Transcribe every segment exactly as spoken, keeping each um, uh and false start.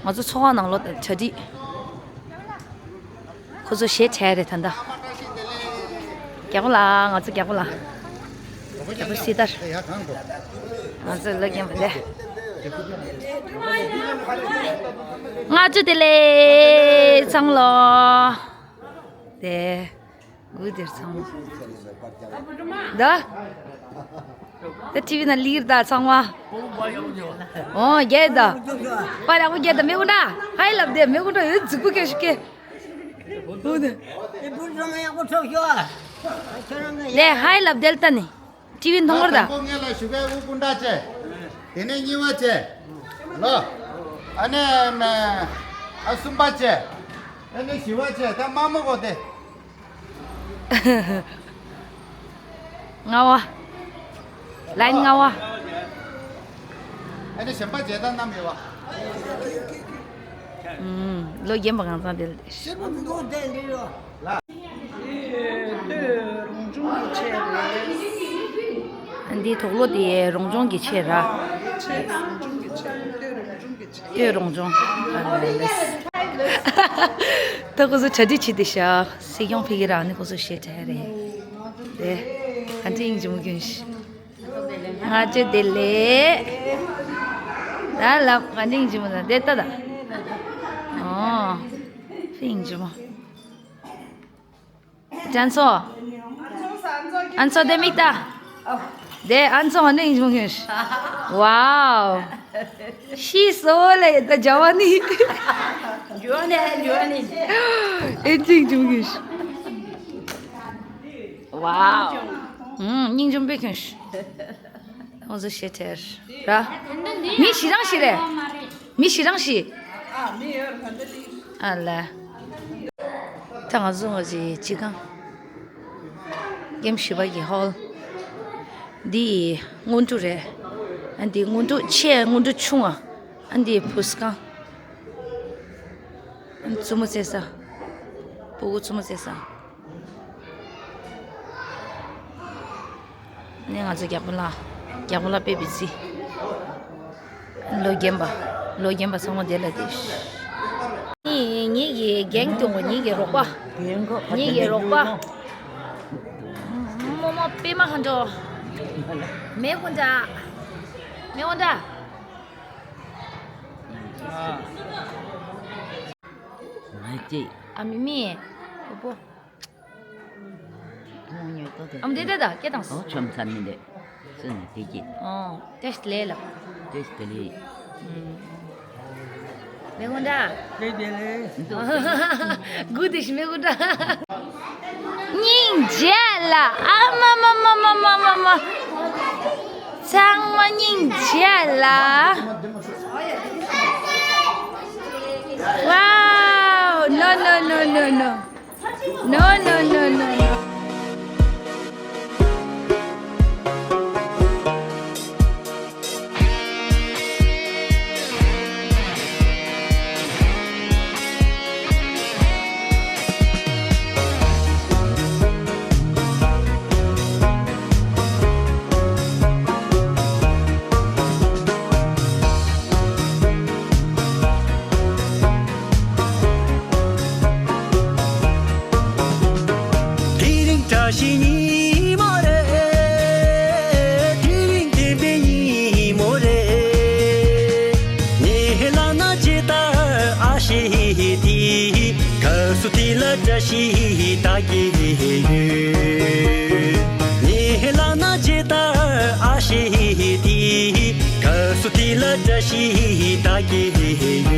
ང་ཚོ་ཚོགས་ཁང་ནང་ལོགས་གྲ་སྒྲིག་ཁོ་ཚོ་གཞས་འཁྲབ་རེད་ད་ལྟ། རྒྱག་པ་ལ་ང་ཚོ་རྒྱག་པ་ལ། རྒྱག་པ་སྲིད་ཐར། ང་ཚོ་ལ་རྒན་པ་ལས། ང་ཚོ་དེ་ལས་ཚང་ལོ། དེ། གུ་དེར་ཚང་མ། ད། ད་ཊི་ཝི་ནང་ལིར་ད་ཚང་མ། ཨོ་རྒྱལ་ད། པར་ཡག་པོ་རྒྱལ་ད་མེ་གུ་འདྲ། ཧའི་ལབ་དེ་མེ་གུ་འདྲ་ཡོད་འཛུགས་པོ་སྐྱེ་ཤུ་སྐྱེ། ཨོ་དེ། དེ་བུ་ཚང་མ་ཡག་པོ་ཚོགས་ཤོག་ཨ། ཁྱོད་རང་གི་དེ་ཧའི་ལབ་དེ་ལ་ད་ནི། ཊི་ཝི་མཐོང་གི་རེད་ད། དང་པོ་ངེད་ལ་ཞུ་བའི་དབུ་སྐུ་འདྲ་བྱས། དེ་ནས་གཉིས་པ་བྱས། ལོ། ཨ་ནི་མ། ཨ་གསུམ་པ་བྱས། ཨ་ནི་བཞི་པ་བྱས་ད་མ་མོ་གོ་དེ། ལྔ་བ། ལའིན་ལྔ་བ། ཨ་ནི་གཞན་པ་བྱས་ད་ནམ་ཡོད་བ། ཨུམ། ལོ་རྒན་པ་གང་ཚང་དེ་ལ། ཤེས་པ་མི་འདུག་དེ་འདི་ཡོད། ལ། འདི་སྟོད་རོང་ཆུང་གི་ཆས་རེད། འདི་དོག་ལོ་དེ་རོང་ཆུང་གི་ཆས་ར། ཆས་རོང་ཆུང་གི་ཆས། སྟོད་རོང་ཆུང་གི་ཆས། སྟོད་རོང་ཆུང་། ད་ཁོ་ཚོ་གྲ་སྒྲིག་བྱེད་དེ་ཤག་སྲིད་སྐྱོང་ཕེབས་ཀྱི་ར་ནི་ཁོ་ཚོ་གཞས་འཁྲབ་རེད། དེ། ག་འདྲ་ཡིན་གྱི་མོ་ཀུན་ཤི། ང་ཚོ་དེ་ལས། ད་ལབ་ག་འདྲ་ཡིན་གྱི་མོ་ད་དེ་ལྟ་ད། ཨོ། ཕིང་གྱི་མོ། ཨན་ཚོ། ཨན་ཚོ་དེ་མིག་ལྟ། དེ་ཨན་ཚོ་ཨ་ནི་ཡིན་བྱུང་ཤིང་། ཝའོ། ཤི་སོ་ལེ་ད་ཇ་བ་ནི། ཇོ་ནེ་ཇོ་ནེ། ཨེ་ཅིག་བྱུང་ཤིང་། ཝའོ། ཨུམ་སྙིང་རྗེ་པོ་ཁྱོད། ཨོ་ཟོ་ཤེ་ཐེར། ར། མི་ཞི་རང་ཞི་རེད། མི་ཞི་རང་ཞི། ཨ་ལ། ད་ང་ཚོ་ང་ཚོའི་སྤྱི་ཁང་། ཀེམ་བཞི་པ་གི་ཧོལ། འདི་སྔོན་འགྲོ་རེད། ཨ་འདི་སྔོན་འགྲོ་ཆེ་སྔོན་འགྲོ་ཆུང་ཨ། ཨ་འདི་བུ་སྐང་། ཨ་བཙུན་མོ་རྩེ་ས། སྤུ་གུ་བཙུན་མོ་རྩེ་ས། ནས་ང་ཚོ་རྒྱགས་པ་ལ། རྒྱགས་པ་ལ་དཔེ་བི་ཛི། ལོ་རྒན་པ། ལོ་རྒན་པ་ཚང་མ་དེ་ལ་དེ། ངེད་ཀྱི་རྒན་སྐྱོང་བ་ངེད་ཀྱི་རོགས་པ། ངེད་ཀྱི་རོགས་པ། རྨོ་མོ་པད་མ་ཧན་ཏོ། མེ་ཀུན་ཏྲ། མེ་ཀུན་ཏྲ། ང་ཅི། ཨ་མི་མི། ཨོ་པོ། ཨམ་དེ་དེ་ད་སྐད་བཏང་སོང་། ཨོ་ཆོམ་ཚ་མི་འདི། སུ་ནི་དེ་ཀྱི། ཨོ། ཏེ་ཤི་ལེ་ལ། ཏེ་ཤི་ལེ། མེ་ཀུན་ཏྲ། ཏེ་ཤི་ལེ། གུ་དེ་ཤི་མེ་ཀུན་ཏྲ། སྙིང་རྗེ་ལ་ཨ་མ་མ། ཚང་མ་སྙིང་རྗེ་ལ། Wow! No, no, no, no, no. No, no, no, no, no. དེ་རིང་བཀྲ་ཤིས་ཉིན་མོ་རེད། དེ་རིང་བདེན་པའི་ཉིན་མོ་རེད། ངའི་ལག་ན་ཇི་ལྟར་ཨ་ཤེ་དེ། སྐབས་སུ་དེ་ལ་བཀྲ་ཤིས་ད་གེ་ཡོད། ངའི་ལག་ན་ཇི་ལྟར་ཨ་ཤེ་དེ། སྐབས་སུ་དེ་ལ་བཀྲ་ཤིས་ད་གེ་ཡོད།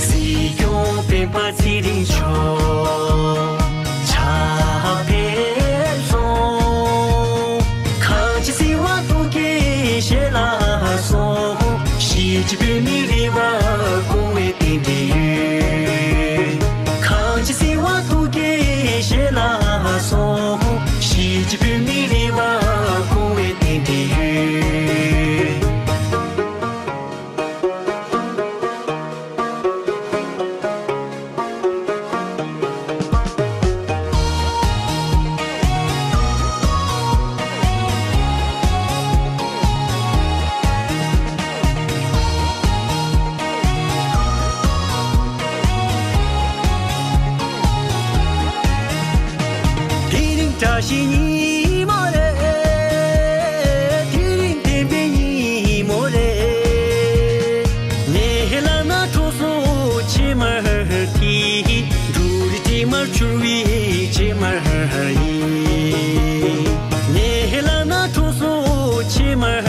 སྲིད་སྐྱོང་སྤེན་པ་ཚེ་རིང་མཆོག་ཕྱག་ཕེབས་སོང་། གངས་ཅན་སྲིད་དབང་ཐུགས་ཀྱི་ཞལ་ལག་སོགས། གཞིས་བྱེས་བོད་མི་རིགས་པ་སྐྱོང་བའི་རྟེན་འབྲེལ་ཡོད། གངས་ཅན་སྲིད་དབང་ཐུགས་ཀྱི་ཞལ་ལག་སོགས། གཞིས་བྱེས་བོད་མི་རིགས་པ་སྐྱོང་བའི་རྟེན་འབྲེལ་ཡོད། ཞིག་ཉིན་མོ་རེད། དེ་རིང་བདེན་པའི་ཉིན་མོ་རེད། ངའི་ལག་ན་གྲོགས་སོ་ཕྱེ་མར་དེ། འབྲུ་རིགས་དྲི་མར་འཕྱུར་བའི་ཕྱེ་མར་ཡིན། ངའི་ལག་ན་གྲོགས་སོ་ཕྱེ་མར་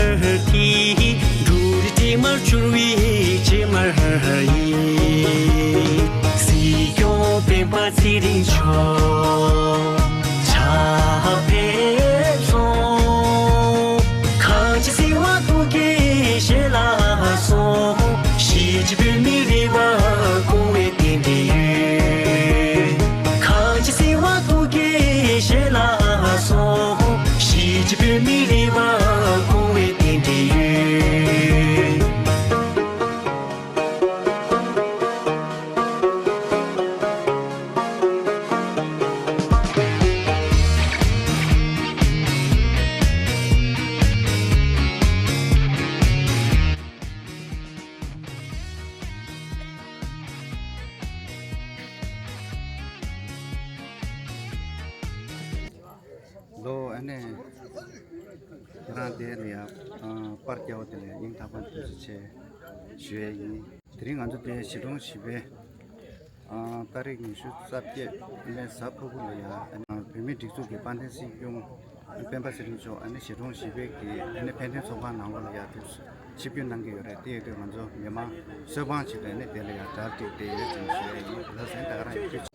དེ། འབྲུ་རིགས་དྲི་མར་འཕྱུར་བའི་ཕྱེ་མར་ཡིན། སྲིད་སྐྱོང་སྤེན་པ་ཚེ་རིང་མཆོག་ཕྱག་ཕེབས་སོང་། གངས་ཅན་སྲིད་དབང་ཐུགས་ཀྱི་ཞལ་ལག་སོང་། གཞིས་བྱེས་བོད་མི་རིགས་པ་སྐུ་ངལ་རྟེན་འབྲེལ་ཡོད། གངས་ཅན་སྲིད་དབང་ཐུགས་ཀྱི་ཞལ་ལག་སོང་། གཞིས་བྱེས་བོད་མི་རིགས་པ་སྐུ་ངལ་རྟེན་འབྲེལ་ཡོད། ལོ་ཨ་ནེ། ཁྱེད་རང་དེ་ལ་ཡ། པར་རྒྱག་པ་དེ་ལ་ཡ་སྙིང་ཐག་པ་ནས་ཐུགས་རྗེ་ཆེ་ཞུ་ཡས་ཡིན། དེ་རིང་ང་ཚོ་དེ་གཞིས་གྲོང་བཞི་པའི། ཨ། ཏ་རིག་ཉི་ཤུ་རྩ་བརྒྱད་ནས་གཟའ་ཕུར་བུ་ལ་ཡ། ཨ་ནི་བོད་མིའི་སྒྲིག་འཛུགས་ཀྱི་དཔལ་ལྡན་སྲིད་སྐྱོང་སྤེན་པ་ཚེ་རིང་མཆོག་ཨ་ནི་གཞིས་གྲོང་བཞི་པའི་གི་ཨ་ནི་དཔལ་ལྡན་ཚོགས་ཁང་ནང་ལོགས་ལ་ཡ་དེ་ཆིབས་བསྒྱུར་གནང་གི་ཡོད་རེད། དེ་ཡོད་དུས་ང་ཚོ་མི་མང་གསོལ་དཔང་བྱེད་དུས་ཨ་ནི་དེ་ལ་ཡ་གྲ་སྒྲིག་དེ་ཡོད་ཅེས་ཞུ་ཡ་ཡིན། ལགས་སོ། ད་ག་རང་ཡོད་དུས།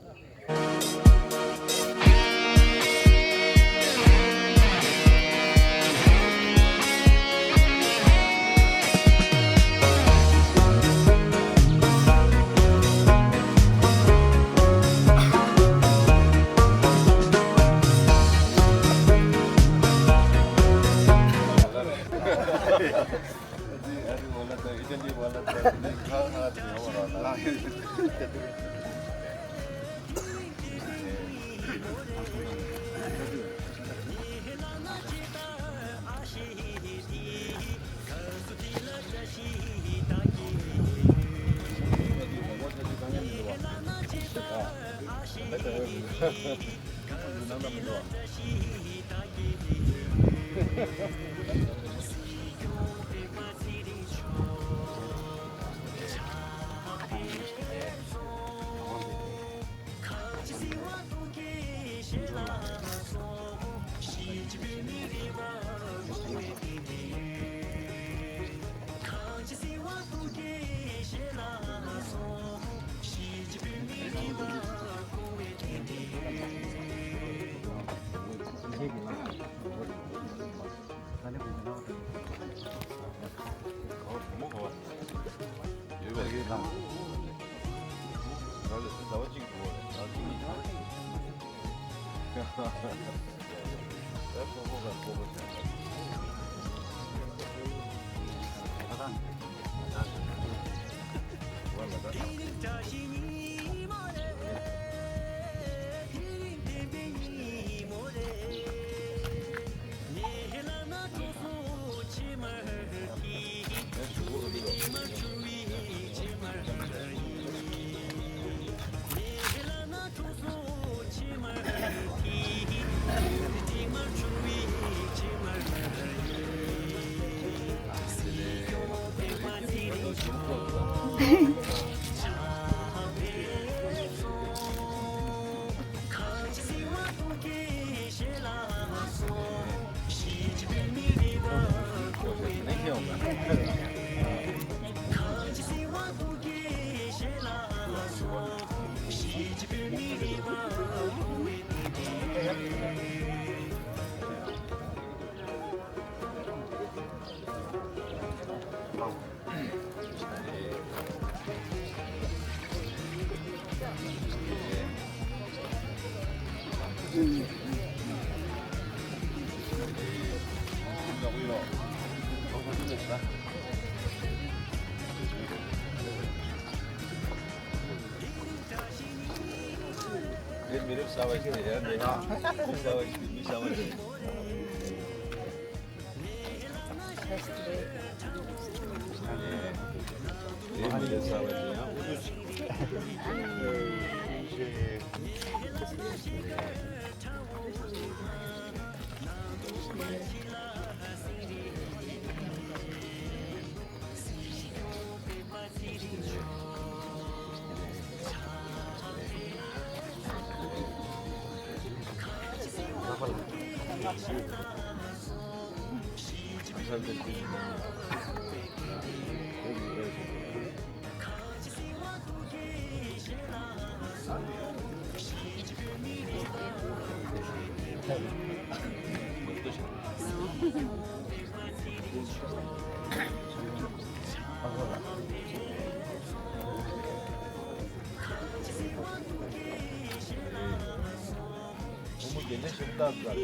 ཁོ་མོ་རྒྱན་ཆ་ཞིག་བཏགས་དགའ་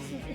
ཞིག་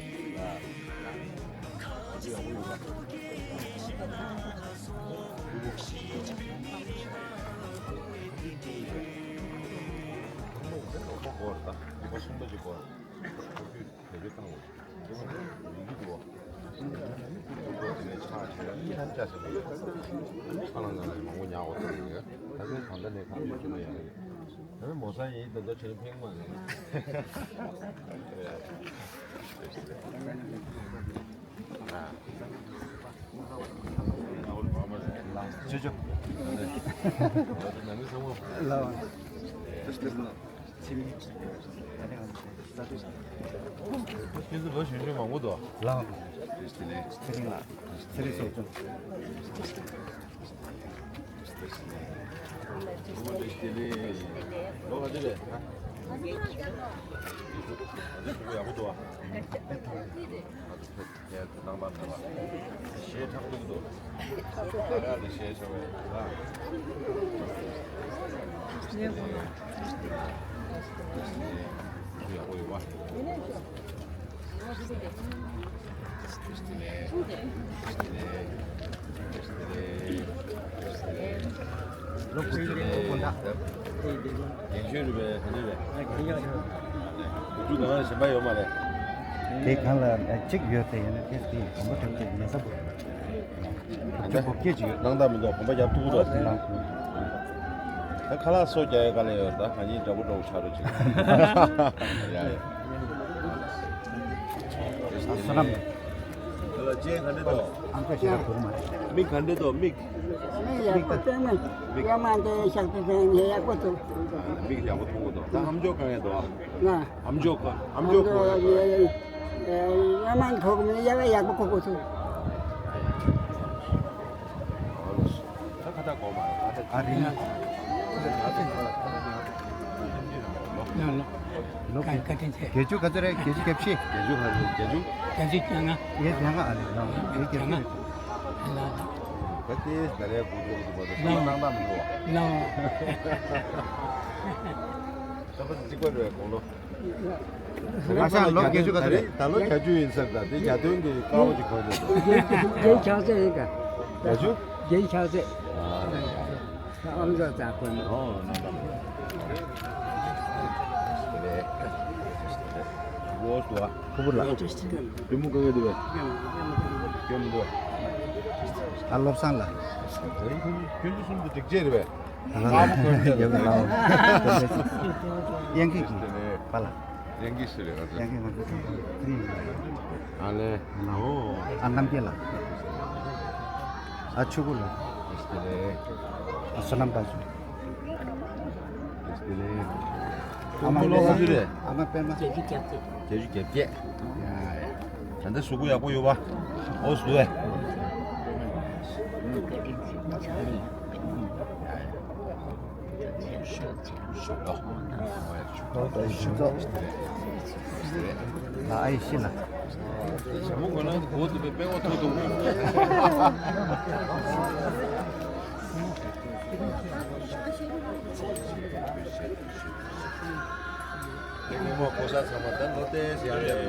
ཁྱེད་ཚོ་ལོ་གཞོན་གཞོན་མང་པོ་འདུག་ལགས། ཚེ་རིང་ལགས། ཚེ་རིང་ཚོགས་ཆུང་། ལོ་ག་ཚོད་རེད། ཡག་པོ་འདུག་ཨ། ཁྱེད་ཚོ་ནང་པ་མེད་པ། གཞས་འཁྲབ་ཐུབ་འདུག་ཨ་རག་དེ་གཞས་ཤོར་བས་ཨ། ཡག་པོ་ཡོད་པ། ལོ་དགུ་བཅུ་རེད། ལོ་དགུ་བདག་རྒན་ཤོས་རེད་པས། ག་འདྲ་རེད། དགུ་བཅུ་གང་ལ་གཞན་པ་ཡོད་མ་རེད། དེ་གང་ལ་གཅིག་ཡོད་དེ། ཡིན་ན་དེ་དེ་གོམ་པ་གྲུབ་ཅིག་མེད་ས་བུ། དགུ་བཅུ་གོ་བརྒྱད་ཅིག་ཡོད། སྣང་དག་མི་འདུག་གོམ་པ་རྒྱབ་ཐུབ་ཀྱི་འདུག་དེ་ནང་ཁུལ། ད་ཁ་ལག་སོ་རྒྱག་ཡས་ག་ལ་ཡོད། ད་ང་གཉིས་འདྲ་པོ་འདྲ་པོ་ཆགས་རོགས་བྱེད། ཡ་ཡ། ཨ་བསོད་ནམས། ལ་ཅན་ག་འདྲ་འདུག་ཨང་ཀི་ཞེ་དྲག་གོ་གི་མ་རེད། མིག་ག་འདྲ་འདུག་མིག་མིག་ཡག་པོ་སྟོན་མ། མིག་གཡོན་མ་འདི་ཞག་དེ་ཚོ་ཡག་པོ་འདུག་མིག་ཡག་པོ་མཐོང་གི་འདུག་ད་ཨམ་ཅོག་གང་ཡང་འདུག་ཨ། ང་། ཨམ་ཅོག་ག་ཨམ་ཅོག་ག་གཡོན་མ་གོ་གི་མིན། ཡག་ཡག་པོ་གོ་གི་འདུག་ད་ཁ་ཐག་གོ་མ་རེད། ཨ་རིང་། ལོ། ལོ། བཀའ་དྲིན་ཆེ། བརྒྱད་ཅུ་ག་ཚོད་རེད། བརྒྱད་ཅུ་གྱ་བཞི། བརྒྱད་ཅུ་ག་ཚོད། བརྒྱད་ཅུ། བརྒྱད་ཅུ་གྱ་ལྔ། ཡས་གྱ་ལྔ། ཨ་ལེ་ལགས། ཡས་གྱ་ལྔ། ད་ལྟའི་ཟླ་རེ་དགུ་དགུ་དགུ་བར་དུ་ཤོག་སྣང་དག་མི་འདུག་བ། ལགས། ད་བར་གཅིག་པ་རེད། དགུང་ལོ། ང་ཚང་ལོ་བརྒྱད་ཅུ་ག་ཚོད་རེད། ད་ལོ་གྱ་བཅུ་ཡིན་ས་རེད། ད་དེ་གྱ་སྟོན་གྱི་དཀར་པོ་ཅིག་གོན་བསྡད་འདུག་བརྒྱད་ཅུ་གྱ་བརྒྱད་ཡིན་ཀ། བརྒྱད་ཅུ། བརྒྱད་ཅུ་གྱ་བརྒྱད། ཨ་ལེ། ཨམ་ཅོག་རྩ་ཁོ་ནི། ཨོ་ནང་པ་མ་རེད། ལོས་དུ་ཨ། ཁུ་བུར་ལ། དེ་མོ་ག་གེ་དུ་བས། སྐྱོ་མི་འདུག་ཨ། བློ་བཟང་ལ། ཁྱོད་ཚོ་གསུམ་དུ་འགྲིག་ཅེས་རེད་བས། ཨ་མ་ཁོན་ཡོད་ལ། དབྱངས་སྐྱིད་ཀྱི་པ་ལ། དབྱངས་སྐྱིད་ཟེར་རེད། ང་ཚོ་དབྱངས་སྐྱིད་མ་ཁོ་ཚོ་ཁ་རིང་ཡོད་ལ། ཨ་ལེ། ཨོ། ཨ་རྣམ་རྒྱལ་ལ། ཨ་ཆུ་བུ་ལ། ཨ་བསོད་ནམས་དགའ་ཚོ། ཨ་མ་པདྨ། ཨ་མ་པདྨ། བརྒྱད་ཅུ་གྱ་བརྒྱད། ད་ལྟ་གཟུགས་པོ་ཡག་པོ་ཡོད་པ། ཨོ་བཟོས། ལ་ཨའི་ཤི་ལ། དེ་ཉིན་མོ་གོ་ས་ཚང་མ་ད་ལོ་ཏོག་ཙམ་ཡར་སླེབས་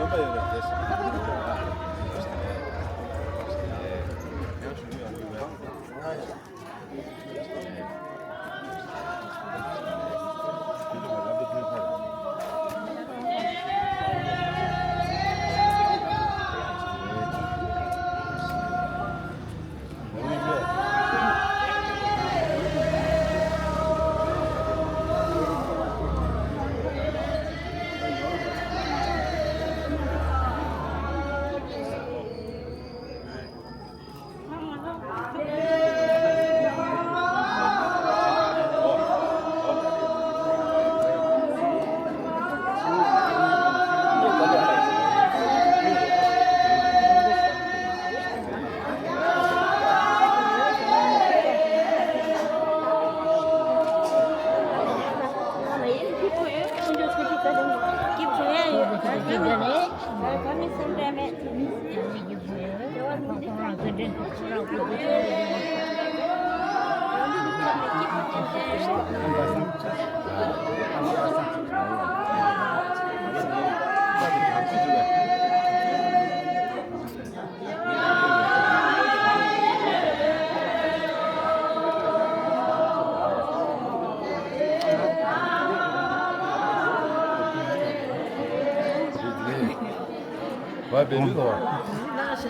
པ་ཡིན། ཝ་བེ་ལུ་དང་།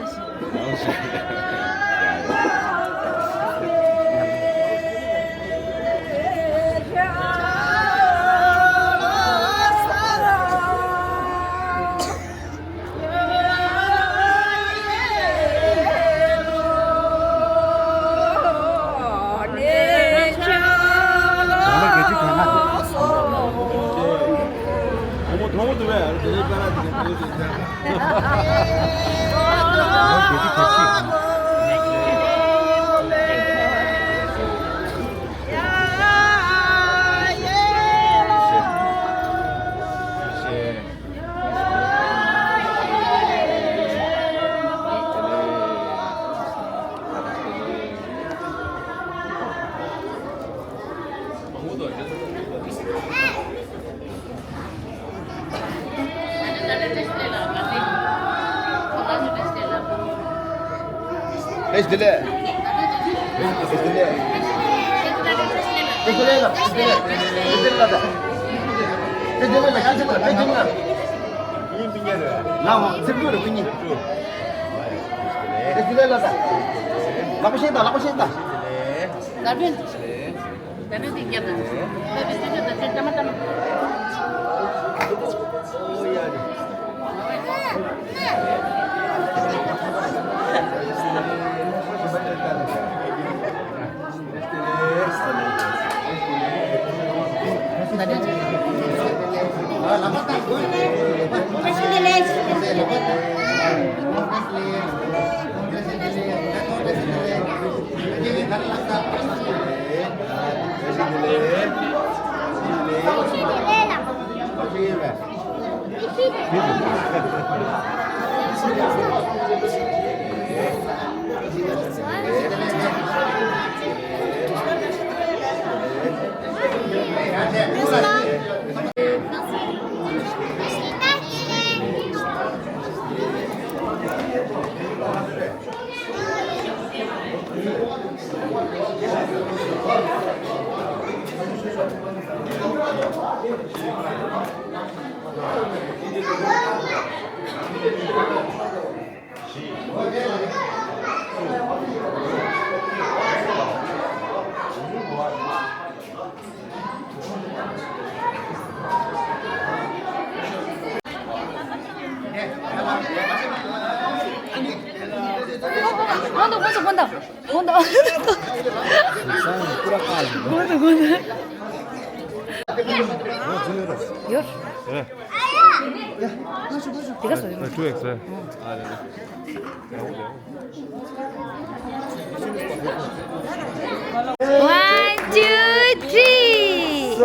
ཨེ་ཤི་དེ་ལས། ཨེ་ཤི་དེ་ལས། ཨེ་ཤི་དེ་ལས་ལ། ཨེ་ཤི་དེ་ལས་ལ། ཨེ་ཤི་དེ་ལས་ལ། ཡིན་པི་ཉེ་རེད། ལ་འོང་ཚིག་འབྲུ་རེད་པི་ཉེ། ཨེ་ཤི་དེ་ལས་ལ་ད། ལག་པ་ཤེས་ད་ལག་པ་ཤེས་ད། ད་དུང་། ད་ནི་འདི་རྒྱབ་ན། ད་ནི་འདི་ཚོ་ད་ཚོད་ལྟ་མ་ལྟ་མ། ཡོད། དེ་ག་སོ་ཡོད། Two X རེད། One, two, three.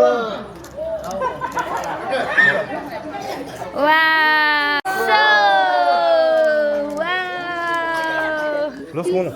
Wow. So, wow. Last one.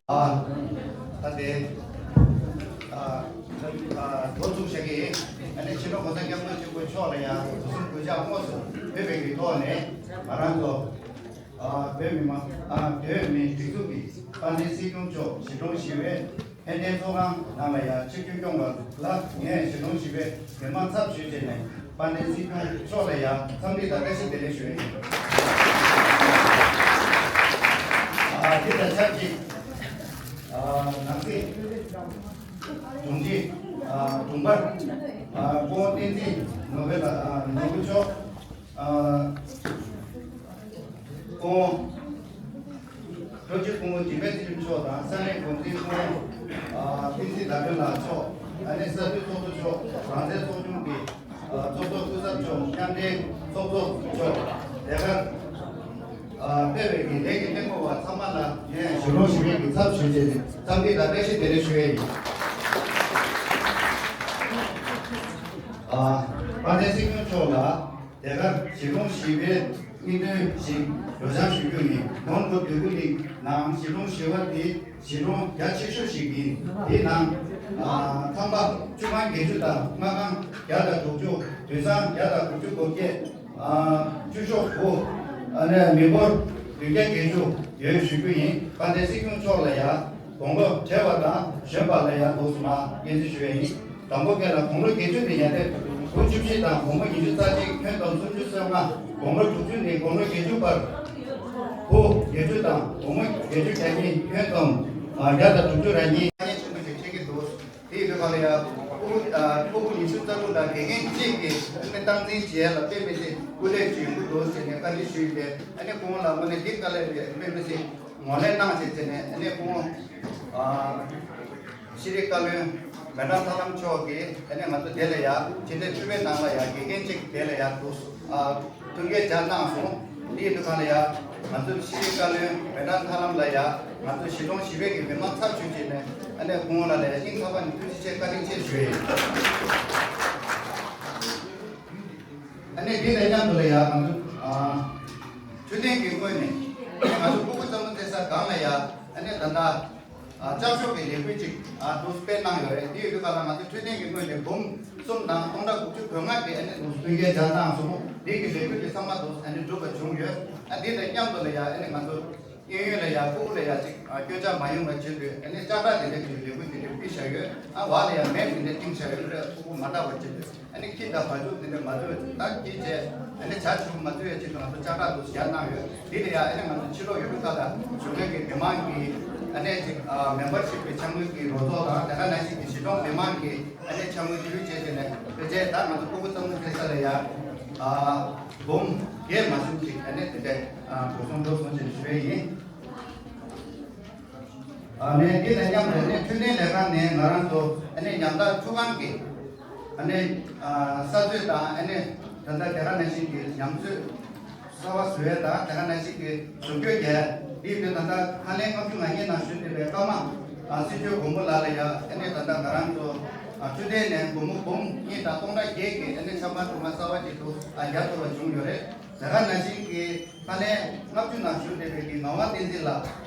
ཨ། ད་དེ། ཨ། ཨ། འགོ་ཚུགས་བྱ་གི། ཨ་ནི་སྤྱི་ནོར་༸གོང་ས་༸སྐྱབས་མགོན་ཆེན་པོ་མཆོག་ལ་ཡང་དུས་གསུམ་གུས་ཕྱག་དངོས་སུ་ཕུལ་བའི་གི་ཐོག་ནས་ང་རང་ཚོ། ཨ། བོད་མི་མང་། ཨ། བོད་མིའི་སྒྲིག་འཛུགས་ཀྱི་དཔལ་ལྡན་སྲིད་སྐྱོང་མཆོག་གཞིས་གྲོང་བཞི་པའི་ཕན་བདེའི་ཚོགས་ཁང་ནང་ལ་ཡང་ཆིབས་བསྒྱུར་སྐྱོང་བ་ལ་ངས་གཞིས་གྲོང་བཞི་པའི་མི་མང་ཚབ་ཞུས་བྱས་ནས་དཔལ་ལྡན་སྲིད་སྐྱོང་མཆོག་ལ་ཡང་འཚམས་འདྲི་དང་བཀྲ་ཤིས་བདེ་ལེགས་ཞུ་ཡ་ཡིན། ཨ། དེ་དང་ཆབས་ཅིག་ཨ། ནང་སྲིད་དྲུང་ཆེ། ཨ། དྲུང་འཕར། ཨ། སྐུ་ངོ་བསྟན་འཛིན་ནོར་བུ་ལགས། ཨ། ནོར་བུ་མཆོག་ཨ། སྐུ་ངོ་ལྷོ་སྤྱི་སྐུ་ངོ་འཇིགས་མེད་ཚེ་རིང་མཆོག་དང་ས་གནས་འགོ་འཛིན་སྐུ་ངོ་ཨ། བསྟན་འཛིན་ཟླ་སྒྲོན་ལགས་མཆོག་ཨ་ནི་ས་འཐུས་ཚོགས་གཙོ་མཆོག་རང་བཙན་ཚོགས་ཆུང་གི་ཨ། ཚོགས་གཙོ་སྐུ་ཚབ་མཆོག་མཉམ་འབྲེལ་ཚོགས་གཙོ་མཆོག་དེ་གར་ཨ། ཕེབས་པའི་གི་ལས་ཀྱི་སྣེ་མོ་བ་ཚང་མ་ལ་ངས་གཞིས་གྲོང་བཞི་པའི་གི་ཚབ་ཞུས་བྱས་ནས་འཚམས་འདྲི་དང་བཀྲ་ཤིས་བདེ་ལེགས་ཞུ་ཡས་ཡིན། ཨ། དཔལ་ལྡན་སྲིད་སྐྱོང་མཆོག་ལ། དེ་གར་གཞིས་གྲོང་བཞི་པའི་སྙིང་དོན་ཞིག་སྒྲོག་སྦྱང་ཞུ་རྒྱུ་ཡིན། ནོར་བུ་འདོད་རྒུ་གླིང་ནང་གཞིས་གྲོང་བཞི་པ་དེ་གཞིས་གྲོང་རྒྱ་ཆེ་ཤོས་ཤིག་ཡིན། དེའི་ནང་ཨ། ཁང་པ་བཅུ་ཁང་བརྒྱད་ཅུ་དང་ལྔ་ཁང་བརྒྱ་དང་དྲུག་ཅུ། དུད་ཚང་བརྒྱ་དང་དགུ་བཅུ་གོ་བརྒྱད། ཨ། བཅུ་ཤོག་དགུ། ཨ་ནི་མི་འབོར་བདུན་བརྒྱ་བརྒྱད་ཅུ་ཡོད་ཞུ་རྒྱུ་ཡིན། དཔལ་ལྡན་སྲིད་སྐྱོང་མཆོག་ལ་ཡང་དགུང་ལོ་བགྲེས་པ་དང་གཞོན་པ་ལ་ཡང་འདུག་སེ་མར་སྙན་སེང་ཞུ་ཡས་ཡིན། དང་པོ་སྐད་ལ་དགུང་ལོ་བརྒྱད་ཅུ་ནས་ཡར་ཏེ་བུ་བཅུ་བཞི་དང་བུ་མོ་ཉི་ཤུ་རྩ་གཅིག་ཁྱོན་བསྡོམས་སུམ་ཅུ་སོ་ལྔ། དགུང་ལོ་དྲུག་ཅུ་ནས་དགུང་ལོ་བརྒྱད་ཅུ་བར་བུ་བརྒྱད་ཅུ་དང་བུ་མོ་བརྒྱད་ཅུ་གྱ་གཉིས་ཁྱོན་བསྡོམས་བརྒྱ་དང་དྲུག་ཅུ་རེ་གཉིས། དཀའ་ངལ་ཆེན་པོ་ཞིག་འཕྲད་ཀྱི་འདུག་དེ་ཡིན་དུས་ག་ལ་ཡ། ཕྲུ་གུ་ཨ། ཕྲུ་གུ་ཉི་ཤུ་རྩ་དྲུག་དང་དགེ་རྒན་གཅིག་གིས་ཨ་ནི་སྟངས་འཛིན་བྱེད་ཡ་ལ་དཔེ་མི་སྲིད་སྐུ་ལས་ཅིག་ཡོང་གི་འདུག་ཟེར་ནས་བཀའ་འདྲི་ཞུས་ཏེ། ཨ་ནི་སྐུ་ངོ་ལ་དངོས་གནས་འདི་དཀའ་ལས་རེད། དཔེ་མི་སྲིད་ངོས་ལེན་གནང་བྱས་ཟེར་ནས། ཨ་ནི་སྐུ་ངོ་ཨ། ཤེས་རིག་བཀའ་བློན་མེ་ཀྲམ་ཐར་ལམ་མཆོག་གིས་ཨ་ནི་ང་ཚོ་དེ་ལ་ཡ་ཕྱི་ཟླ་བཅུ་པའི་ནང་ལ་ཡ་དགེ་རྒན་གཅིག་དེ་ལ་ཡ་འདུག་ཨ། ཐུགས་འགན་བཞེས་གནང་སོང་། འདི་ཡིན་དུས་ག་ལ་ཡ། ང་ཚོའི་ཤེས་རིག་བཀའ་བློན་མེ་ཀྲམ་ཐར་ལམ་ལ་ཡ། ང་ཚོ་གཞིས་གྲོང་བཞི་པའི་གི་མི་མང་ཚབ་ཞུས་བྱས་ནས། ཨ་ནི་སྐུ་ངོ་ལ་ལ་ཡ་སྙིང་ཐག་པ་ནས་ཐུགས་རྗེ་ཆེ་བཀའ་དྲིན་ཆེ་ཞུ་ཡས་ཡིན། ཨ་ནི་འདི་དང་མཉམ་དུ་ལ་ཡ་ང་ཚོ་ཨ། འཕྲོད་བསྟེན་གྱི་ངོས་ནས་ང་ཚོ་སྤུ་གུ་གཙང་མ་འཛིན་ས་སྒང་ལ་ཡ། ཨ་ནི་ད་ལྟ་ཨ། ལྕགས་ཤོག་གི་ལས་འགུལ་ཅིག་ཨ། འདུག་སྤེལ་གནང་ཡོད་རེད། འདི་ཡོད་དུས་ག་ལ་ང་ཚོ་འཕྲོད་བསྟེན་གྱི་ངོས་ནས་འབུམ་གསུམ་དང་སྟོང་ཕྲག་དགུ་བཅུ་གོ་ལྔ་དེ་ཨ་ནི་འདུག་མཐུན་རྐྱེན་སྦྱར་གནང་སོང་། འདི་གི་ལས་འགུལ་དེ་ཚང་མ་འདུག་ཨ་ནི་འགྲུབ་པ་བྱུང་ཡོད། ཨ། འདི་དང་མཉམ་དུ་ལ་ཡ། ཨ་ནི་ང་ཚོ་གཡས་གཡོན་ལ་ཡ་སྤུ་གུ་ལ་ཡ་ཅིག་ཨ། སྐྱོན་ཆ་མ་ཡོང་བ་བྱེད་དུས། ཨ་ནི་ལྕགས་ཁྲ་དེ་འདྲ་གི་ལས་འགུལ་དེ་འདྲ་སྤེལ་བཞག་ཡོད། ཨ། འོག་ལ་ཡ་མེ་དེ་འདྲ་བཏིང་བཞག་ཡོད་རེད། སྤུ་གུ་མ་འདྲ་བ་བྱེད་དུས། ཨ་ནི་ཁྱི་དང་བ་ཕྱུགས་དེ་འདྲ་མ་འཛུལ་བ་ཅིག་ད་གཅིག་བྱས། ཨ་ནི་བྱ་ཕྱུགས་མ་འཛུལ་བའི་ཆེད་དུ་ང་ཚོ་ལྕགས་ཁྲ་དེ་སྦྱར་གནང་ཡོད། འདི་ལ་ཡ། ཨ་ནི་ང་ཚོ་ཕྱི་ལོགས་ཡུལ་གྲུ་ཁག་ལ་བཞུགས་མཁན་གྱི་མི་མང་གི། ཨ་ནི་ཅིག་ཨ། མེམ་བར་ཤིབ་ཀྱི་འཆར་དངུལ་གྱི་རོགས་ཚོགས་དང་། དེ་ག་ནང་བཞིན་གྱི་གཞིས་གྲོང་མི་མང་གི། ཨ་ནི་འཆར་དངུལ་བསྡུ་བྱས་བྱས་ནས། དེ་རྗེས་ད་ང་ཚོ་སྤུ་གུ་གཙང་མ་འཛིན་ས་ལ་ཡ། ཨ། འབུམ་བརྒྱད་མ་ཟིན་ཅིག་ཨ་ནི་དེ་འདྲ་ཨ། འགྲོ་སོང་འགྲོ་སོང་ཞེས་ཞུ་བ་ཡིན། ཨ་ནི་འདི་དང་མཉམ་དུ་ནི་འཕྲོད་བསྟེན་ལས་ཁང་ནས་ང་རང་ཚོ་ཨ་ནི་ཉམ་ཐག་ཁྲུས་ཁང་གི་ཨ་ནི་ཨ་ས་རྩོད་དང་། ཨ་ནི་ད་ལྟ་དེ་ག་ནང་བཞིན་གྱི་ཉམས་གསོས་གསར་པ་བཟོ་ཡས་དང་། དེ་ག་ནང་བཞིན་གྱི་བཟོ་བཀོད་རྒྱག་ཡས། འདི་དེ་ད་ལྟ་ཁ་ལན་ལྔ་བཅུ་ང་གཉིས་ནང་ཞུགས་བསྡད་པའི་ཀརྨ་ཨ་སྲིད་སྐྱོང་མགོན་པོ་ལགས་ལ་ཡ། ཨ་ནི་ད་ལྟ་ང་རང་ཚོ་ཨ་འཕྲོད་བསྟེན་ནས་སྒོར་མོ་འབུམ་གཉིས་དང་སྟོང་ཕྲག་བརྒྱད་ཀྱི་ཨ་ནི་ཆམ་པ་ཁྲུས་ཁང་གསར་པ་ཅིག་ཏུ་ཨ་རྒྱག་ཐུབ་པ་བྱུང་ཡོད་རེད། དེ་ག་ནང་བཞིན་གྱི་ཁ་ལན་ལྔ་བཅུ་ནང་ཞུགས་བསྡད་པའི་གི་ངག་དབང་བསྟན་འཛིན་ལགས།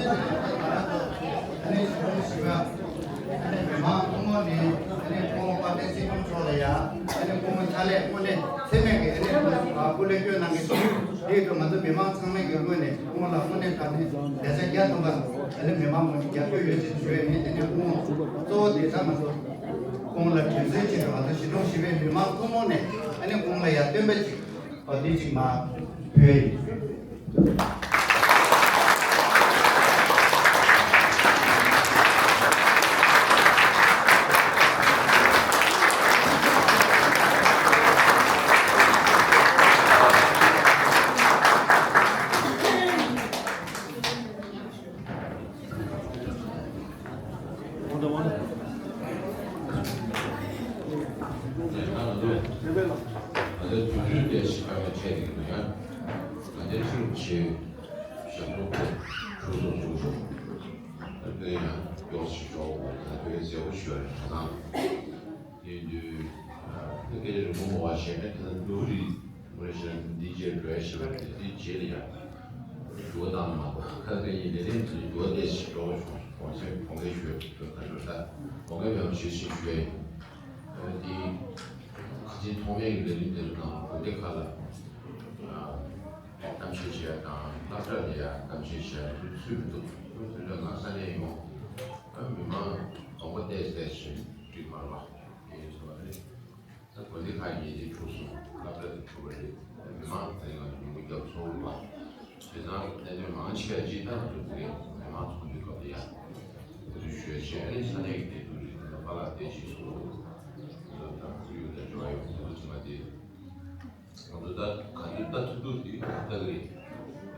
ཨ་ནི་ཞིག་ཞིག་ཨ་ནི་མི་མང་ཐུན་མོང་ནས་ཨ་ནི་སྐུ་ངོ་དཔལ་ལྡན་སྲིད་སྐྱོང་མཆོག་ལ་ཡ་ཨ་ནི་སྐུ་ངོ་ཕྱག་ལས་དངོས་གནས་ཚད་མེད་ཀྱི་ཨ་ནི་སྐུ་ངོ་སྐུ་ལས་སྐྱོན་གནང་གི་འདུག་དེ་ཡིན་དུས་ང་ཚོ་མི་མང་ཚང་མས་ཀྱི་ངོས་ནས་སྐུ་ངོ་ལ་དངོས་གནས་དྲང་གནས་བརྒྱ་ཆ་བརྒྱ་ཐམ་པ་ཨ་ནི་མི་མང་ངོས་ནས་རྒྱབ་སྐྱོར་ཡོད་ཅེས་ཞུ་ཡས་ནི་ཨ་ནི་སྐུ་ངོ་གཙོ་བོ་དེ་ད་ང་ཚོ་སྐུ་ངོ་ལ་དྲན་གསོའི་ཆེད་དུ་ང་ཚོ་གཞིས་གྲོང་བཞི་པའི་མི་མང་ཐུན་མོང་ནས་ཨ་ནི་སྐུ་ངོ་ལ་ཡ་སྟོན་པ་ཅིག་ཨོ་དེ་ཅིག་མ་ཕུལ་ཡིན། ང་ཚོའི་དུས་ཚོད་དེ་ཞིག་ག་ནས་འཕྲད་ཀྱི་འདུག་ཡང་། ང་ཚོའི་ཕྱིར་ཆེད་ཞབས་བྲོ་ཁོ་གྲུ་སོགས་བཟོ་ཞོག་ཨ་དེ་ཡང་མགྱོགས་ཤིག་འཇོག་དགོས། ད་དེ་མཛེས་པོ་ཞུ་བ་རེད། ད་ཚང་དེ་དུས་ཨ་དེ་སྐད་ཆ་རིང་པོ་མ་བཤད་ན་དེ་ལ་འདུག་རེད། ངོས་བཞིན་འདི་རྗེས་འགྲོ་ཡ་ཞེས་པ་དེ་དེའི་རྗེས་ལ་ཡང་འགྱུར་བ་བཏང་མ་གཏོགས། ཁ་སང་ཡིན་ལས་རིམ་གྱི་འགྱུར་བ་ཏོག་ཙམ་འགྲོ་བྱུང་། དགོངས་སེལ་དགོངས་འགལ་ཞུ་ཡ་ཁ་ཤོར། ད་དགོངས་འགལ་མེད་པ་ཞུ་ཞིག་ཞུ་ཡ་ཡིན། འདི་ག་ཚོད་ཐོག་མའི་ལས་རིམ་དེ་ཚོ་དང་དགོན་སྡེ་ཁག་ལ་གཏམ་བཤད་བྱེད་ཡ་དང་སློབ་གྲྭ་ལ་ཡ་གཏམ་བཤད་བྱེད་ཡ་ཚུལ་མི་འདུག་དུས་ཚོད་ང་ས་གནས་ཡོང་མི་མང་དགོངས་པ་ཏོག་ཙམ་ཞིག་འགྲིག་མ་རེད་པ། དེ་ཡིན་ཚོད་རེད། ད་དགོན་སྡེ་ཁག་ཡིན་དེ་འཁྲུགས་སོང་། སློབ་གྲྭ་དེ་འཁྲུགས་པ་རེད། མི་མང་དེ་ང་ཚོ་ཉིན་གུང་རྒྱབ་ཚོགས་རུ་བ། བྱས་ཙང་གནད་དོན་མང་ཆེ་བ་ཅིག་ད་ང་ཚོ་དེ་མི་མང་ཚོགས་འདུའི་སྐབས་ལ་ཡ་དེ་ཚོ་ཞུ་ཡ་བྱས། ཨ་ནི་ས་གནས་ཀྱི་བདེ་སྡུག་རེད། ད་པཱ་ལགས་བདེ་སྐྱིད་སོགས་ང་ཚོ་ད་ཁོར་ཡུག་དང་འབྲེལ་བ་ཡོད་པ་དེ་ཚོ་ཚང་མ་དེ་ང་ཚོ་ད་ག་ཚོད་ལྟ་ཐུབ་ཐུབ་དེ་ལྟ་གི་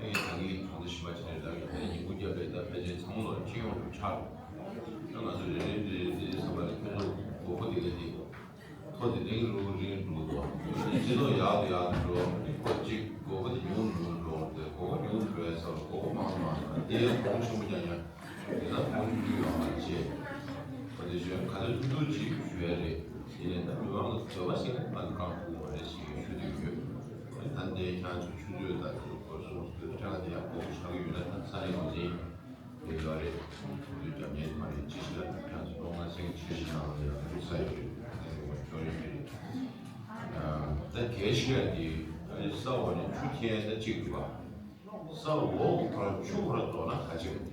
རེད། ཨ་ནི་ད་གིན་གང་ཚོད་ཞིབ་མ་བྱས་ནས་ད་གིན་ཉིན་གུང་རྒྱབ་པའི་ད་ཕལ་ཆེར་ཚང་མ་ལོ་སྤྱི་ཡོངས་དུ་ཆགས་འགྲོ། ད་ང་ཚོ་རེ་རེ་རེ་རེ་རེ་བསམ་པ་ལ་ཁྱོད་ཚོ་དགོས་མཁོ་དེ་ག་དེ། ཐོ་དེ་རིང་རུ་རིང་འགྲོ་འདུག་སྤྱི་ཚོགས་ཡག་ཏུ་ཡག་ཏུ་འགྲོ། གཅིག་དགོས་མཁོ་དེ་ཉུང་རུ་ཉུང་རུ་འགྲོ། དེ་དགོས་མཁོ་ཉུང་རུ་འགྲོ་ཡ་ས་ལ་དགོས་མཁོ་མང་རུ་མང་རུ། དེ་ཡང་གོང་ཆེན་པོ་རྐྱང་རྐྱང་དེ་ན་གོང་ཆུང་ཆུང་ཡོང་བ་བྱས། ཨོ་དེ་བཞིན་ག་ཚོད་ཐུབ་ཐུབ་ཅིག་ཞུ་ཡ་རེད། དེ་ནས་ད་མི་མང་གི་འདོད་པ་ཟེར་ན་ང་ཚོ་གང་ཐུབ་པ་རེད་ཞེས་ཞུ་འདོད་ཡོད། ད་ལྟའི་ཁྱེད་ཚོ་ཆུ་ཚོད་དང་དེ་ཚོ་སྐོར་སོང་ཚོད་ཀྱང་དེ་ཡང་དགོས་མཁོ་ཆགས་ཀྱི་ཡོད་ན། ད་ས་གནས་འགོ་འཛིན་དེ་ཡོད་རེད། དེ་རྒྱབ་གཉེར་མ་རེད་ཅི་ཞིག་ལ་ཁྱེད་ཚོ་གཏོང་ང་སེང་ཆེ་ཞིག་ནང་ལ་ཡང་འདུག་ས་ཡོད་རེད། དེ་ནས་ཁྱོད་རེད་མི་རེད། ད་གལ་ཆེ་བ་དེ་ས་འོག་ནས་ཆུ་འཐེན་ཡ་ད་གཅིག་འདུག་བ། ས་འོག་གི་ཁོ་རང་ཆུ་ཁོ་རང་རྫོགས་ན་ག་ཅིག་རེད།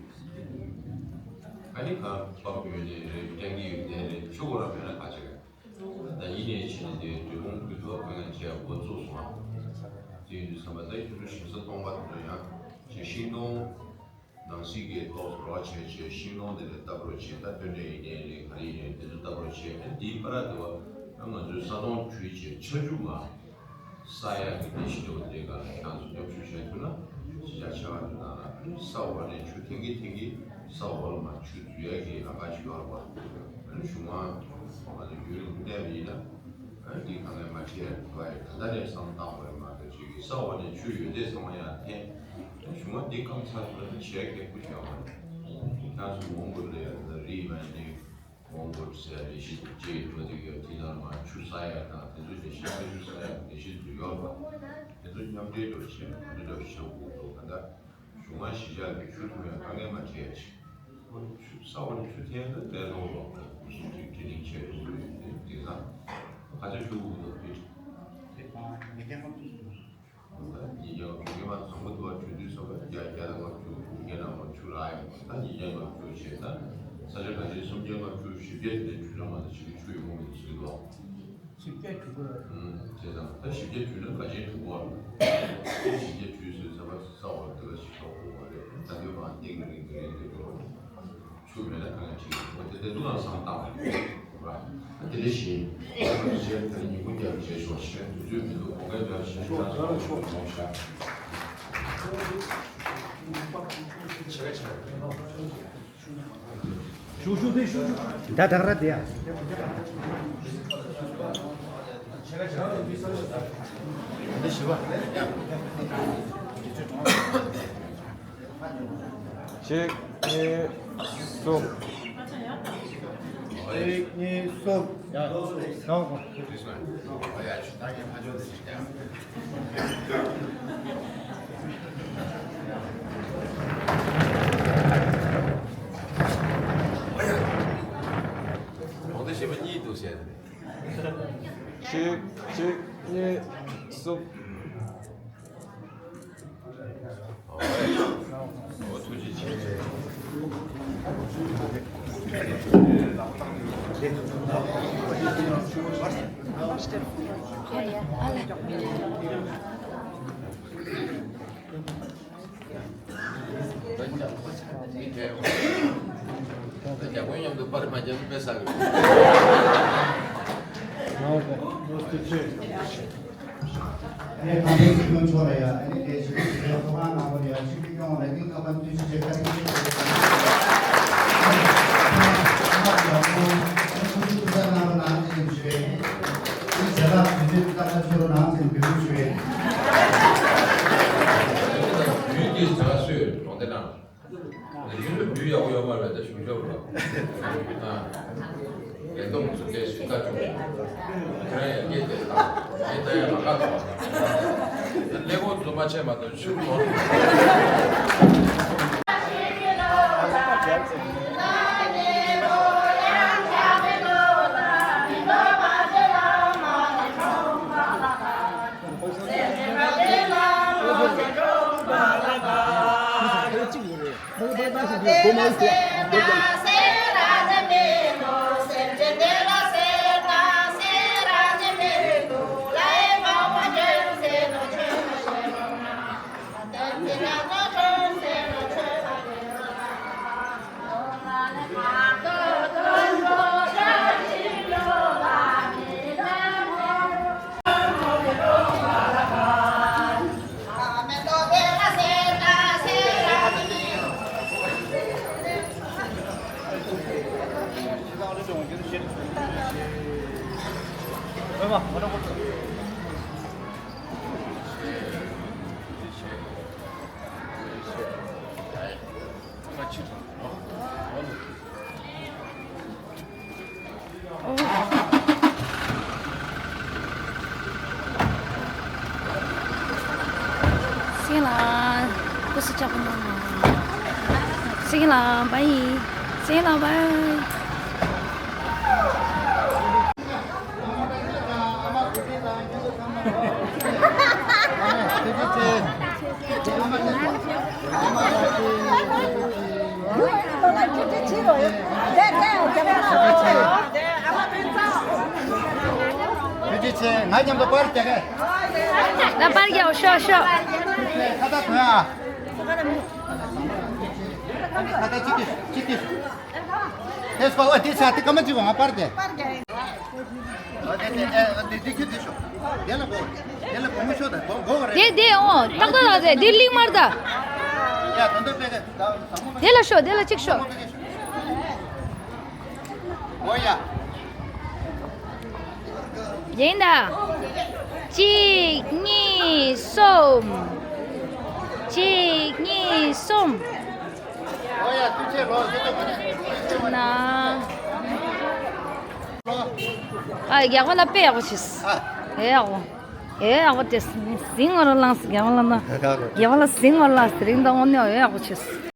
ཨ་ནི་ག་པགས་ཡོད་ནའི་རེད། སྤྲང་ཀི་ཡོད་ནའི་རེད། ཆུ་ཁོ་རང་མེད་ན་ག་ཅིག་རེད། ད་ཡིན་ནའི་ཕྱིན་ནས་དེ་འདུས་ཁོང་ཁུལ་དུ་ཁོ་ཡང་བྱས་འགོ་བཙུགས་སོང་ཨ། དེ་ཡིན་དུས་ཙམ་པ་ད་ཁྱོད་ཚོ་ཞིང་ས་སྟོང་པ་དེ་ཚོ་ཡང་ཅིག་ཤིང་སྡོང་ནང་སྲིད་ཀྱི་ཏོག་ཙམ་རོགས་བྱས་བྱས་ཤིང་སྡོང་དེ་ལ་བཏབ་རོགས་བྱས། ད་སྟོན་འབྲས་ཡིན་ནའི་རེད། ག་རེ་ཡིན་ནའི་དེ་ཚོ་བཏབ་རོགས་བྱས། ཨ་ནི་དེའི་བར་དུ་ང་ཚོའི་ས་སྟོང་བྲུས་བྱས་ཆར་ཆུ་མ་ས་ཡ་གི་ནད་གཞི་འདྲ་བོ་དེ་ག་ལ་ཁྱེད་ཚོ་མཉམ་ཞུགས་བྱས་ཐུབ་ན་ཅི་ཆ་ཆེ་བ་འདུག་ན་ལ། ས་འོག་ནས་ཆུ་འཐེན་གི་འཐེན་གི་ས་འོག་ལ་མ་ཆུ་འཛུལ་ཡ་གི་ལམ་ཁ་ཞིག་ཡོད་རེད་པ། ཨ་ནི་གཞུང་མང་ང་ཚོ་རྒྱུན་རིང་པོ་བལྟས་པ་ཡིན་ན་ཨ་ནི་འདི་གང་ལས་མ་ཁྱེར་ཡ་འདུག་ཨ། ད་ལྟ་ནས་བསམ་བཏང་དགོས་རེད་མ་གཏོགས་ཅིག་གི་ས་འོག་ནས་ཆུ་ཡོད་ཚད་ཚང་མ་ཡར་འཐེན། ཨ་ནི་གཞུང་མང་འདི་སྐམ་ཚར་སོང་ན་བྱེད་ཡ་གལ་པོ་ཞིག་ཡོད་མ་རེད། ཁྱེད་ཚོ་མོན་གྷོ་ལ་ཡ་ད་རི་མ་ནི། མོན་གྷོ་ཟེར་ལས་གཞི་དེ་བཅས་འགྲོ་དེ་ཡོད། དེ་ནང་མ་ཆུ་ས་ཡ་དང་དེ་ཚོ་ལས་གཞི་ཆུ་ས་ཡ་ལས་གཞི་དེ་ཡོད་པ། དེ་ཚོ་མཉམ་འབྲེལ་འགྲོ་བྱས་ནས་གོ་བསྡུར་འགྲོ་བྱེད་དགོས་འདུག་ག་ད་གཞུང་མང་གཞིས་ཆགས་ཀྱི་ཆུ་ཐོན་ཡང་དཀའ་ངལ་མ་འཕྲད་ཡ་ཆེ། ཆུ་ས་འོག་ནས་ཆུ་འཐེན་ན་བསྡད་ཡོང་བ་སུ་ཅིག་དྲི་ལིང་ཆེ་རེད་ཟེར་ཡོད། དེ་དེང་སང་ཁ་ཆེ་ཆུ་འུ་འདུག་དེ། ཉིས་བརྒྱ་ལྔ་བཅུ། ཉིས་བརྒྱ་ལྔ་བཅུ་ངེས་པར་དུ་བཟང་པོ་འདུག་བ། གྲོས་མཐུན་སོགས་ལ་བརྒྱ་བརྒྱ་དང་ལྔ་བཅུ་ཉིས་བརྒྱ་དང་ལྔ་བཅུ་རག་ཡོང་བ། ད་ཉིས་བརྒྱ་ལྔ་བཅུ་བྱས་ད་ས་ཆ་ག་ཚོད་སུམ་བརྒྱ་ལྔ་བཅུ་བཞི་བརྒྱ་དེ་འདྲ་བྱུང་ན་མ་གཏོགས་ཕྱི་གི་ཆུ་ཡོང་གི་མི་འདུག་ཟེར་གི་འདུག་བ། བཞི་བརྒྱ་བྱུང་གི་རེད། ཨུམ། བྱས་ཙང་ད་བཞི་བརྒྱ་བྱུང་ན་ག་ཅན་འགྲིག་གི་རེད། བཞི་བརྒྱ་བྱུང་ཟེར་ཚར་བ་ས་འོག་དེ་ལ་ཞིག་ཤོག་དགོས་པ་རེད། ད་དུས་མང་སྟེང་གི་རིང་གི་རིང་དུ་འགྲོ་རུང་། ཆུ་མེད་ན་གང་ཡང་བྱེད་ཀྱི་མ་རེད། དེ་དེ་ཚོ་ལ་བསམ་བཏང་བ་རེད། དེ་འདྲ་ཞིག་ཡིན། ད་ལྟ་ཞིག་བྱས་ད་ཉིན་གུང་རྒྱབ་བྱས་ཤོག་ཞེས་དུས་ཚོད་མི་འདུག་གོ་སྐལ་འདྲ་ཞིག་ད་ཚོགས་ཆུང་ཆུང་ཤག་ཞུ་ཞུ་དེ་ཞུ་ཞུ། ད་དག་ར་དེ་ཡ། འདི་ཞུ་བ། གཅིག་གཉིས་གསུམ། གཅིག་གཉིས་གསུམ། ཡ། ཡ། གཞན་པ་གཉིས་འདུག་ཟེར་ནས། གཅིག་གཅིག་གཉིས་གསུམ། འོ་ཐུགས་རྗེ་ཆེ། རྒྱ་དཔོན་མཉམ་དུ་པར་མ་རྒྱབ་ན་དཔེ་བསགས་ཡོད། ཨ་ནི་ཁམས་པའི་སྲིད་སྐྱོང་མཆོག་ལ་ཡ། ཨ་ནི་དེ་ཞིག་གི་ཚོགས་ཁང་ནང་ལ་ཡ་ཆིབས་བསྒྱུར་སྐྱོང་བ་ལ་སྙིང་ཐག་པ་ནས་ཐུགས་རྗེ་ཆེ་བཀའ་དྲིན་ཆེ་ཞུ་ཡ་ཡིན། ཡུལ་ལུགས་རྒྱུས་ཡག་པོ་ཡོད་མ་རེད། ད་གཞུང་ཞབས་ལ་ལས་དོན་ཚུལ་ཁའི་ཞིབ་ལྟ་བྱུང་། ཁྱེད་རང་ཡང་ངས་དེ་དང་ངས་ད་ཡང་མ་ཁག་ཐོག་ཀླད་ཀོར་རྫུན་མ་བྱས་མ་གཏོགས་ཆུ་ལོག་སེང་ལ་སྐུ་གཟུགས་ལྕགས་པོ་གནང་། སེང་ལ་བའི། སེང་ལ་བའི། ང་མཉམ་དུ་པར་རྒྱག་གས། ད་པར་རྒྱག་ཤོག་ཤོག་ཁ་བཏགས་གོན་ཨ། ཁ་བཏགས་གཅིག་གིས་གཅིག་གིས། དེ་སོ་ཨ་དེ་ས་དེ་སྐར་མ་གཅིག་གོ་ང་པར་རྒྱག། ཨ་དེ་དེ་ཨ་དེ་དེ་ཁྱོད་དེ་ཤོག་དེ་ལ་གོ། དེ་ལ་གོ་མི་ཤོག་ད་གོ་གོ་རེད། དེ་དེ་ཨོ་ཏག་ཏག་ཏག་དེ་དེ་ལིང་མར་ད། ཡ་ད་འདོད་པས་ག་ད་ཟང་མོ་དེ་ལ་ཤོག་དེ་ལ་གཅིག་ཤོག་འོ་ཡ། ཡིན་ད། གཅིག་གཉིས་གསུམ། གཅིག་གཉིས་གསུམ། ཨ་རྒྱག་པ་ལ་དཔེ་ཡག་པོ་བྱས། ཨེ་ཡག་པོ། ཨེ་ཡག་པོ་དེ་ཟིང་བར་ལངས་སུ་རྒྱག་པ་ལ་ན། རྒྱག་པ་ལ་ཟིང་བར་ལངས་སུ་རིང་དང་དངོས་གནས་ཨེ་ཡག་པོ་བྱས།